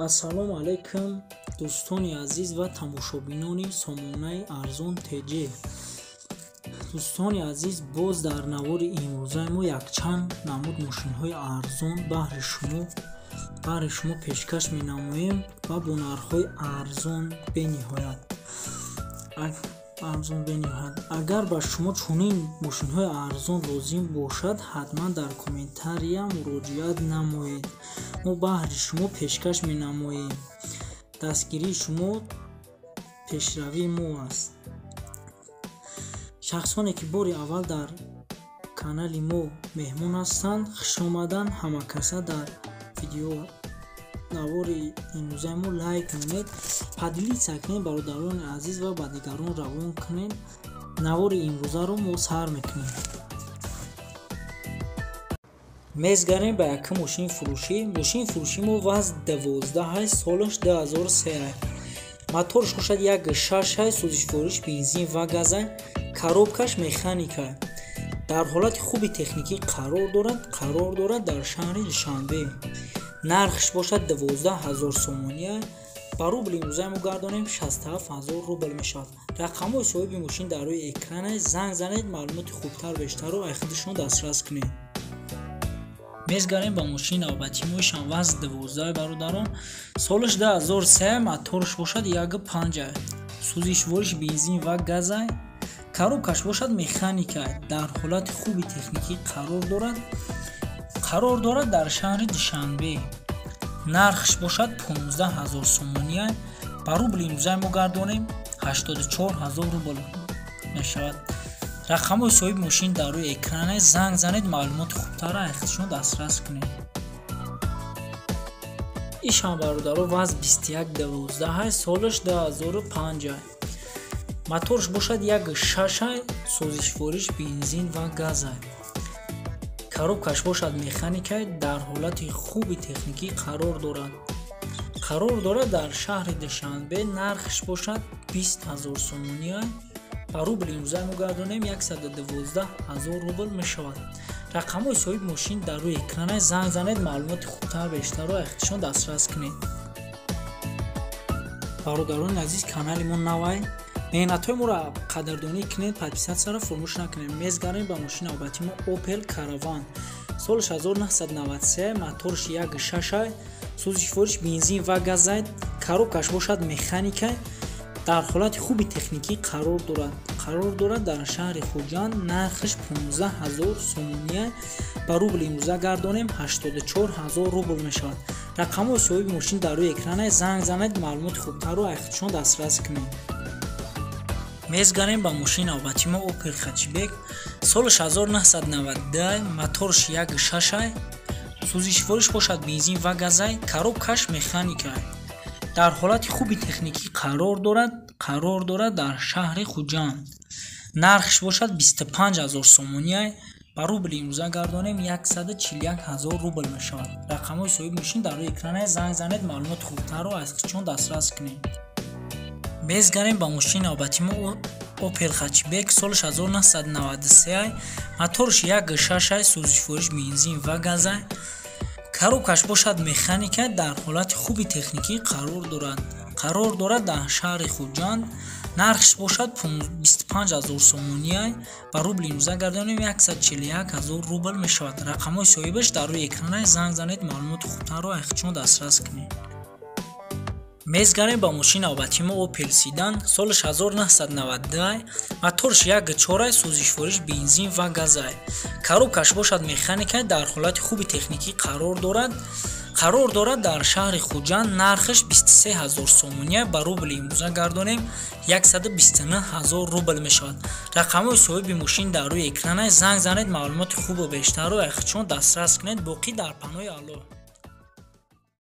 Ассалому алайкум, дӯстони азиз ва тамошобинони сомонаи Арзон ТЖ. Дӯстони азиз, боз дар навори имрӯзаи мо якчанд намуд мошинҳои арзон баҳри шумо пешкаш менамоем ва бо нархҳои арзон бениҳоят арзон бениҳоят. Агар ба шумо чунин мошинҳои арзон лозим бошад, ҳатман дар комментария муроҷиат намоед, мо баҳри шумо пешкаш менамоем. Дастгирии шумо пешравии мо аст. Шахсоне ки бори аввал дар канали мо меҳмон ҳастанд, хушомаданд. Ҳамакаса дар видео навори имрӯзаи мо лайк монед, поделиться кунед, бародарони азиз, ва ба дигарон равон кунед. Навори имрӯзаро мо сар мекунем. Мезгарем ба якум мошини фурӯшӣ. Мошини фурӯши мо ВАЗ 12, солаш 2003, моторш бошад 1.6, сӯзишвориш бензин ва газа, коробкаш механика, дар ҳолати хуби техникӣ қарор дорад дар шаҳри Душанбе. Нархш бошад 12 000 сомония, ба рубли имрӯза мо гардонем, 67 000 рубл мешавад. Рақамҳои соҳиби мошин дар рӯи экрана, занг занед, маълумоти хубтар бештарро аз худашон дастрас кунед. Мезгарем ба мошини навбатии мо, ишам ВАЗ 12, бародарон, солаш 2003, моторш бошад 1.5, сӯзишвориш бензин ва газа, коробкаш бошад механика, дар ҳолати хуби техникӣ қарор дорад дар шаҳри Душанбе. Нархш бошад 15 000 сомония, ба рубли имрӯзаи мо гардонем, 84 000 рубл мешавад. Рақамҳои соҳиби мошин дар рӯи экране, занг занед, маълумоти хубтарро аз худшон дастрас кунед. Ишам, бародаро, ВАЗ 21 12, солаш 2005, моторш бошад 1.6, сӯзишвориш бензин ва газа, коробкаш бошад механика, дар ҳолати хуби техникӣ қарор дорад дар шаҳри Душанбе. Нархш бошад 20 000 сомония, ба рубли имрӯза мо гардонем, 112 000 рубл мешавад. Рақамҳои соҳиби мошин дар рӯи экрана, занг занед, маълумоти хубтар бештарро аз худшон дастрас кунед. Бародарони азиз, канали мо навай, меҳнатҳои моро қадрдонӣ кунед, подписатьсяро фуромӯш накунед. Мезгарем ба мошини навбатии мо, Опел Караван, солаш 1993, моторш 1.6, сӯзишвориш бензин ва газа, коробкаш бошад механика, дар ҳолати хуби техникӣ қарор дорад дар шаҳри Хуҷанд. Нархаш 15 000 сомония, ба рубли имрӯза гардонем, 84 000 рубл мешавад. Рақамҳои соҳиби мошин дар рӯи экрана, занг занед, маълумоти хубтарро аз худшон дастрас кунед. Мезгарем ба мошини навбатии мо, Опел Хэтчбек, солаш 1992, моторш 1.6, сӯзишвориш бошад бензин ва газа, коробкаш механика, дар ҳолати хуби техникӣ қарор дорад дар шаҳри Хуҷанд. Нархш бошад 25 000 сомония, ба рубли имрӯза гардонем, 141 000 рубл мешавад. Рақамҳои соҳиби мошин дар рӯи экрана, занг занед, маълумоти хубтарро аз худшон дастрас кунед. Мезгарем ба мошини навбатии мо, Опел Хэтчбек, солаш 1993, моторш 1.6, сӯзишвориш бензин ва газа, коробкаш бошад механика, дар ҳолати хуби техникӣ қарор дорад дар шаҳри Хуҷанд. Нархш бошад 25 000 сомония, ба рубли имрӯза гардонем, 141 000 рубл мешавад. Рақамҳои соҳибаш дар рӯи экрана, занг занед, маълумоти хубтарро аз худшон дастрас кунед. Мезгарем ба мошини навбатии мо, Опел Седан, солаш 1992, моторш 1.4, сӯзишвориш бензин ва газа, коробкаш бошад механика, дар ҳолати хуби техникӣ қарор дорад дар шаҳри Хуҷанд. Нархаш 23 000 сомония, ба рубли имрӯза гардонем, 129 000 рубл мешавад. Рақамҳои соҳиби мошин дар рӯи экрана, занг занед, маълумоти хубу бештарро аз худшон дастрас кунед. Боқӣ дар паноҳи Аллоҳ.